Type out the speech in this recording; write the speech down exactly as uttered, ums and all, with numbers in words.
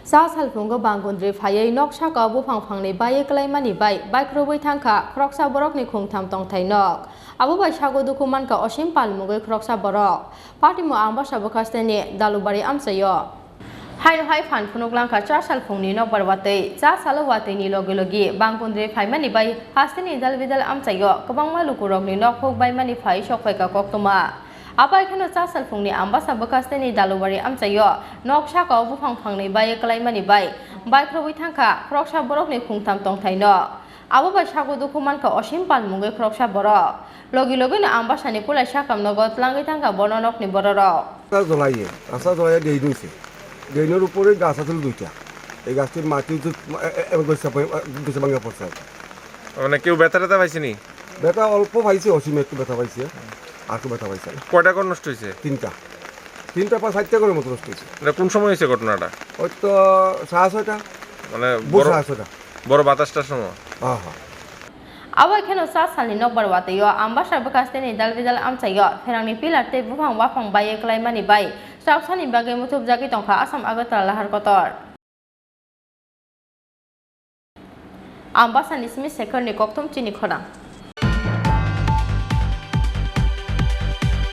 Cha salphungo bangkundri phaiwi nok sakao buphang phangnwi baiwi kwlaimani bai baikrobwi thangkha khoroksa borokni khungtham tongthai nok. Abo bai sago dukhu mankha Osim Pal mungwi khoroksa borok. Patimo Ambasa bwkhasteni Dalubari amchaio. Haino hai phan phunuk langkha cha salphungni nokbar watwi. Cha salo watwini logi logi bangkundri phaimani bai hasteni dalbidal amchaio kwbangma lukurokni nok huk baimani phai sok phaikha koktwma. Abai kheno cha salphungni Ambasa bwkhasteni Dalubari amchaio nok sakao buphang phangnwi baiwi kwlaimani bai baikrobwi thangkha khoroksa borokni khungtham tongthai nok. Abo bai sago dukhu mankha Osim Pal mungwi khoroksa borok. Logi logino Ambasani kulai sakam nogo twlangwi thangkha bono nokni bororok. রাস্তা জ্বলাইয়ে, রাস্তা জ্বলাইয়ে ড্রেন হইছে। ড্রেনের উপরে গাছ আছিল দুইটা। এই গাছটির মাটি উঁচু, এ-, এ-, এবার গেছে, এ-, গেছে ভাঙা পড়ছে আর কি। মানে কেউ ব্যথা ট্যাথা পাইছেনি? ব্যথা অল্প পাইছে, অসীমে একটু ব্যথা পাইছে, আর একটু ব্যথা পাইছে না। কয়টা ঘর নষ্ট হয়েছে? তিনটা। তিনটা বা চারটা ঘরের মতো নষ্ট হয়েছে। এটা কোন সময় হয়েছে ঘটনাটা? ওই তো সাড়ে ছয়টা। মানে ভোর বড়, সাড়ে ছয়টা। বড় বাতাসটার সময়? হ্যাঁ, হ্যাঁ। Abo kheno cha salni nokbar watwio Ambasa bwkhasteni dalbidal amchaio pherangni pillar tei buphang waphang baiwi kwlaimani bai chaksani bagwi muthubjagwi tongkha Assam Agartala lahar kotor. Ambasani simi sekharni kokthum chini khorang.